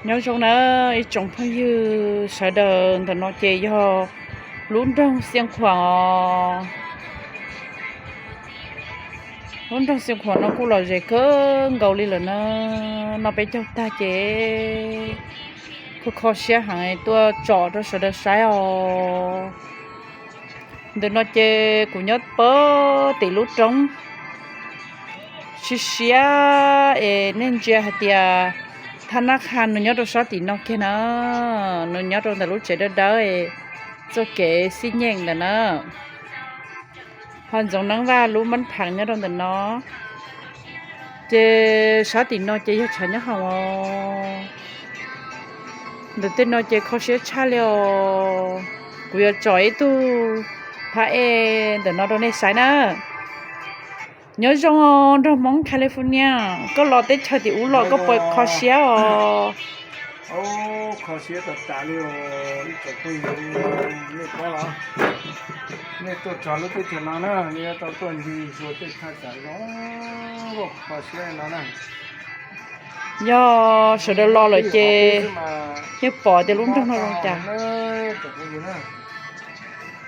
Nyob zoo na ib tsoom phooj ywg sawv daws, ntawm no ces yog lub nroog Xiav Khuam os. Lub nroog Xiav Khuam no kuj lom zem kawg nkaus li lawm na. No peb caug tag ces kuj kho siab heev tuaj tsom rau sawv daws saib os. Ntawm no ces kuv nyob pem tim lub roob siab siab es nej ntsia hais tias thaj nab qha nws nyob rau sab tim no kiag na. Nws nyob rau ntawm lub tsev dawb dawb es txoj kev xib nyeej ntawm na. Ho ntxoov neeb vaj lub mab phav nyob rau ntawm no. Ces sab tim no ces yog tshav nyob hoom os. Ntawm tej no ces kho siab tshaj li os. Kuv yuav tsom ib tug phab ej ntawm no rau nej saib na. Nyob zoo nraug Hmoob California, koj los teb chaws tim ub los koj puas kho siab os? Kho siab tas tas li os ib tsoom phooj ywg, nej paub los? Nej tuaj txog lub teb chaws no na, nej yuav tau tuaj ncig xyuas tej thaj tsam zoo nkauj kho siab no na. Yog sawv daws los lawm ces yeej pom tias lub nroog no zoo cas.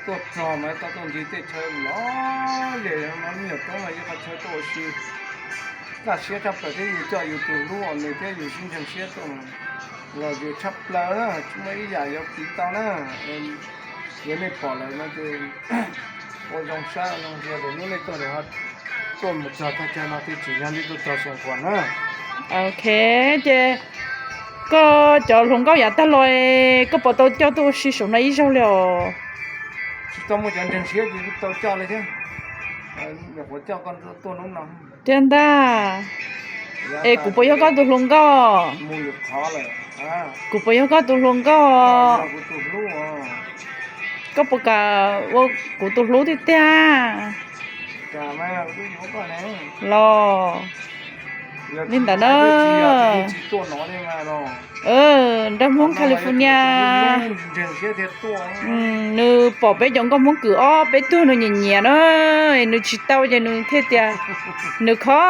Tuaj txog mas tau tuaj ncig tej chaw lom zem no, me nyuam roob no yog qhov chaw tuaj ua si kaj siab tshaj plaws thiab yus coj yus tus hlub uas nws thiab yus sib ntseeg siab tuaj mas lom zem tshaj plaws na, tsis muaj ib yam yuav piv tau na. Yog nej pom lawm no ces ua zoo saib zoo ntsia lwm hnub nej tuaj, tuaj mus txog thaj chaw no thiaj tsim nyog nej tuaj txog Xeev Khuam na. Ok, ces koj cov hluas nkauj yav tag los koj puas tau coj tuaj ua si saum no ib zaug li os? Tsis tau muaj cov ntseeg siab ces tau coj li thiab. Nyuam qhuav coj koj tuaj hnub no. Tiag ntag. Es kuv puas yog koj tus hluas nkauj? Kuv puas yog koj tus hluas nkauj? Koj puas kam ua kuv tus hlub tiag tiag? Los li ntawd na. Nraug Hmoob California, nws pom peb cov nkauj Hmoob Kwm ob peb tug nws nyiam nyiam na, nws tsis tau ces nws thiaj tias nws kho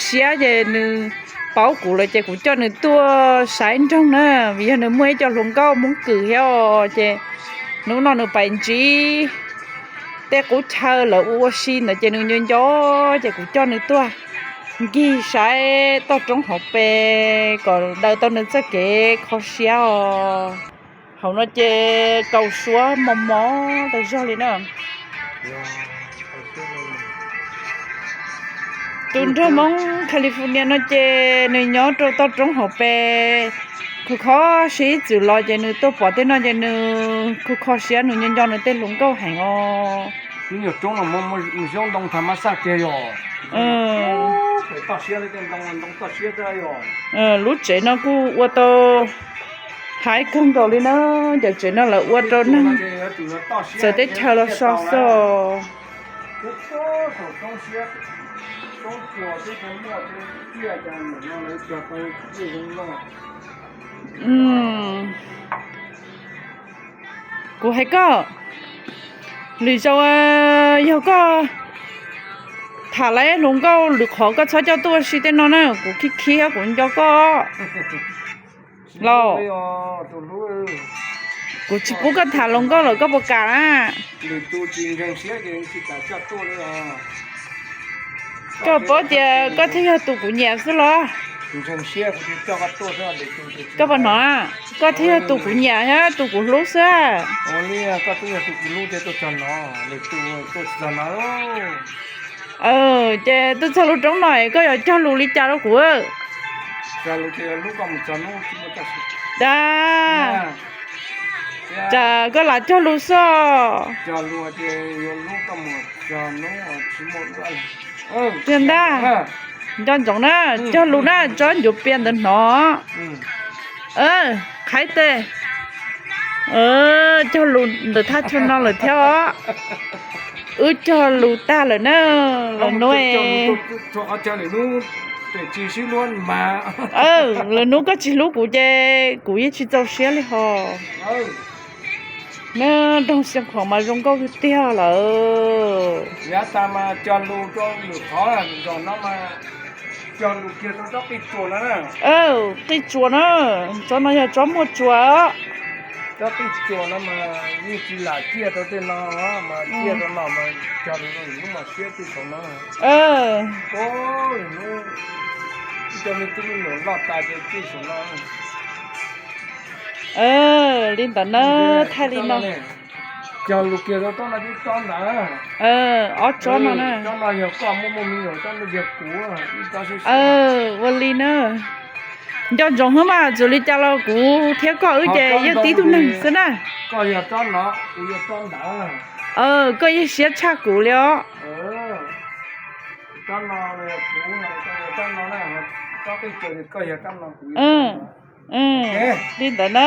siab ces nws paub kuv lawm ces kuv coj nws tuaj saib nroog na, vim yog nws muaj ib co hluas nkauj Hmoob Kwm thiab os, ces hnub no nws pais ntsib tej qub chaw lawv ua ua si ntawd ces nws nco nco, ces kuv coj nws tuaj ncig saib toj roob hauv pes kom daws tau nws txoj kev kho siab os. Hauv no ces kaus suab mos mos tas zog li na. Tus nraug Hmoob California no ces nws nyob rau toj roob hauv pes, kho kho siab ib txwm los ces nws tuaj pom tej no ces nws kho kho siab, nws nco nco nws tej hluas nkauj heev os. Xyoob ntoo tham mas xaj tiag yog. Lub tsev no kuj ua tau haib kawg nkaus li na, cov tsev no lawv ua rau neeg txawv teb chaws los so xwb. Kuv hais koj, lwm zaus yog koj tham lawv hluas nkauj lwm qhov koj txhob coj tuaj ua si tej no na, kuv khib khib kuv nco koj los. Kuv tsis pub koj tham hluas nkauj lawm koj puas kam na? Koj paub tias koj thiaj yog tus kuv nyiam xwb los? Koj puas hnov? Koj thiaj yog tus kuv nyiam thiab tus kuv hlub xwb. Ces tuaj txog lub roob no es koj yuav cog lus li cas rau kuv? Cas, cas koj lam cog lus xwb. Tiag ntag. Nco ntsoov na, cog lus na, tso ncuav pias ntawd hnov. Qhaib tes, cog lus ntawm thaj chaw no lawm thiab os. Wb cog lus tag lawm na, lawv hnub, lawv hnub koj tsis hlub kuv ces kuv yeej tsis txaus siab li hos. Neb nroog Xia Khuam mas zoo nkauj tiag tiag lawm. Yav tas mas cog lus rau lwm qhov, zaum no mas Cog lus kiag rau tsob qij tsuas na. Qij tsuas na, tsob no yog tsob muaj tsuas. Tsob qij tsuas no mas yeej tsis lam ciaj rau tej no, mas ciaj rau no mas cog lus rau lwm hnub mas siab txij saum no. Ib co me tub me nyuam loj tas ces txij saum no. Li ntawd na, thaij li no. Cog lus kiag rau tsob no, tsob ntawd. Ob tsob no na. Tsob no yog koj muaj muaj me nyuam, tsob no yog kuv. Ua li na. Nco ntsoov xwb mas, txawm li cas los kuv thiab koj wb ces yeej tib tug neeg xwb na. Koj yog tsob no, kuv yog tsob ntawd. Koj yeej siab tshaj kuv li os. Li ntawd na.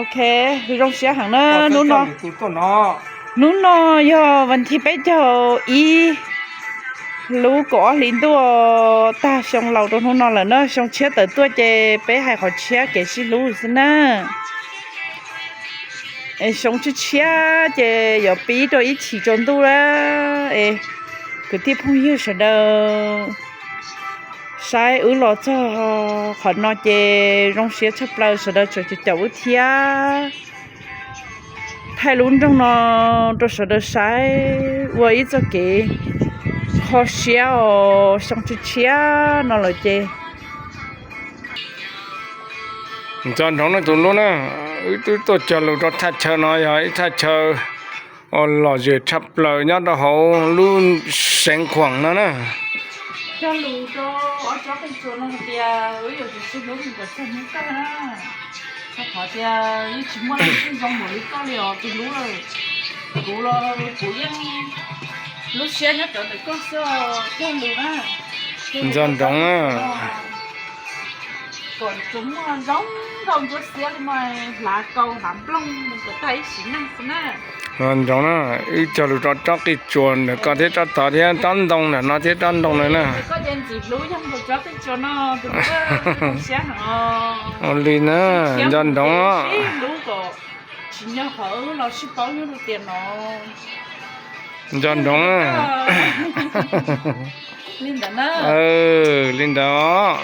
Ok, zoo siab heev na hnub no. Hnub no yog vas thib peb caug ib lub kaum ob hlis ntuj, tag xyoo laus rau hnub no lawm na, xyoo tshiab tawm tuaj ces peb hais qhov tshiab kev sib hlub xwb na. Xyoo tshiab tshiab ces yuav pib rau ib chim tsaus ntuj lawm es kwv tij phooj ywg sawv daws saib wb los txog qhov no ces zoo siab tshaj plaws, sawv daws tseem caum wb thiab. Thaij lub nroog no rau sawv daws saib ua ib txoj kev kho siab os, xyoo tshiab tshiab no lawm ces. Nco ntsoov nej tus hlub na, wb twb tuaj cog lus rau thaj chaw no yog ib thaj chaw uas lom zem tshaj plaws nyob rau hauv lub xeev Khuam no na. Cog lus rau ob tsob qij tsuas no hais tias wb yuav tsum sib hlub kom txog hnub kawg na. Rau qhov tias yeej tsis muaj leej twg zoo npaum li koj li os tus hlub. Kuv los kuv yeej lub siab nyob rau ntawm koj xwb os, cog lus na. Nco ntsoov na. Kom tsuas muaj zoo nkauj ntsuab xiab li mas hlav kaus hlav nplooj mus kom tag ib sim neej xwb na. Nco ntsoov na, wb cog lus rau tsob qij tsuas ntawm koj thiab tsob tod thiab tsob ntoo ntawm no thiab tsob ntoo ntawd na. Koj ces ntxim hlub yog nkaus tsob qij tsuas no, tus hlub, siab heev os. Ua li na, nco ntsoov os. Sib hlub kom tsis nco qhov wb los sib paub nyob rau tiam no. Nco ntsoov na. Li ntawd na. Li ntawd os.